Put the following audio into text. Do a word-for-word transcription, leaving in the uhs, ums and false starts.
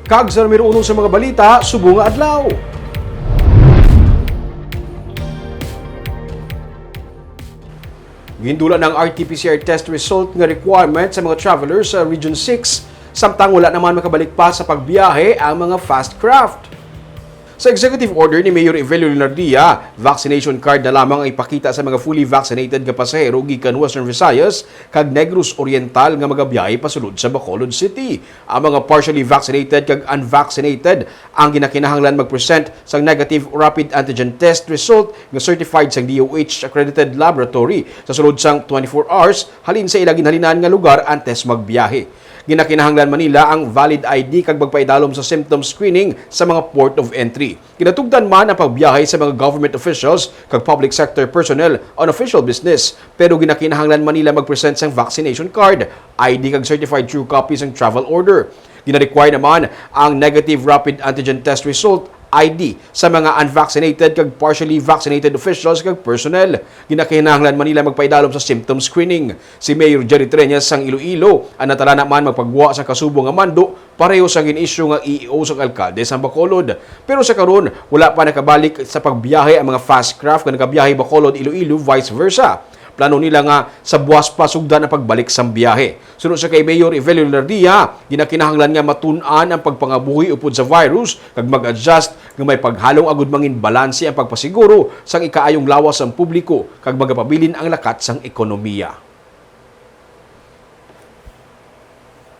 Kag sa numero uno sa mga balita, subong nga adlaw. Gindula na ang R T P C R test result nga requirement sa mga travelers sa Region six, samtang wala naman makabalik pa sa pagbiyahe ang mga fast craft. Sa executive order ni Mayor Evelio Leonardia, vaccination card na lamang ang ipakita sa mga fully vaccinated nga pasahero gikan Western Visayas kag Negros Oriental nga magabiyahe pasulod sa Bacolod City. Ang mga partially vaccinated kag unvaccinated ang ginakinahanglan mag-present sang negative rapid antigen test result nga certified sang D O H accredited laboratory sa sulod sang twenty-four hours halin sa ila ginhalinan nga lugar antes magbiyahe. Ginakinahanglan man nila ang valid I D kag magpaidalom sa symptom screening sa mga port of entry. Ginatugdan man ang pagbiyahe sa mga government officials kag public sector personnel on official business, pero ginakinahanglan man nila mag-present sang vaccination card, I D kag certified true copy sang travel order. Gina-require naman ang negative rapid antigen test result, I D, sa mga unvaccinated kag partially vaccinated officials kag personnel. Ginakinahanglan man nila magpaidalom sa symptom screening. Si Mayor Jerry Treñas sang Iloilo ang natalana man magpagwa sa kasubo nga mando pareho sa gin-issue nga E O sang alkalde sang Bacolod. Pero sa karon, wala pa nakabalik sa pagbiyahe ang mga fast craft nga nagabiyahe Bacolod, Iloilo, vice versa. Plano nila nga sa buwas pa sugdan ang pagbalik sang biyahe. Suno sa kay Mayor Evelio Leonardia, ginakinahanglan nga matun-an ang pagpangabuhi upod sa virus kag mag-adjust nga may paghalong agud mangin balanse ang pagpasiguro sang ikaayong lawas sang publiko kag magapabilin ang lakat sang ekonomiya.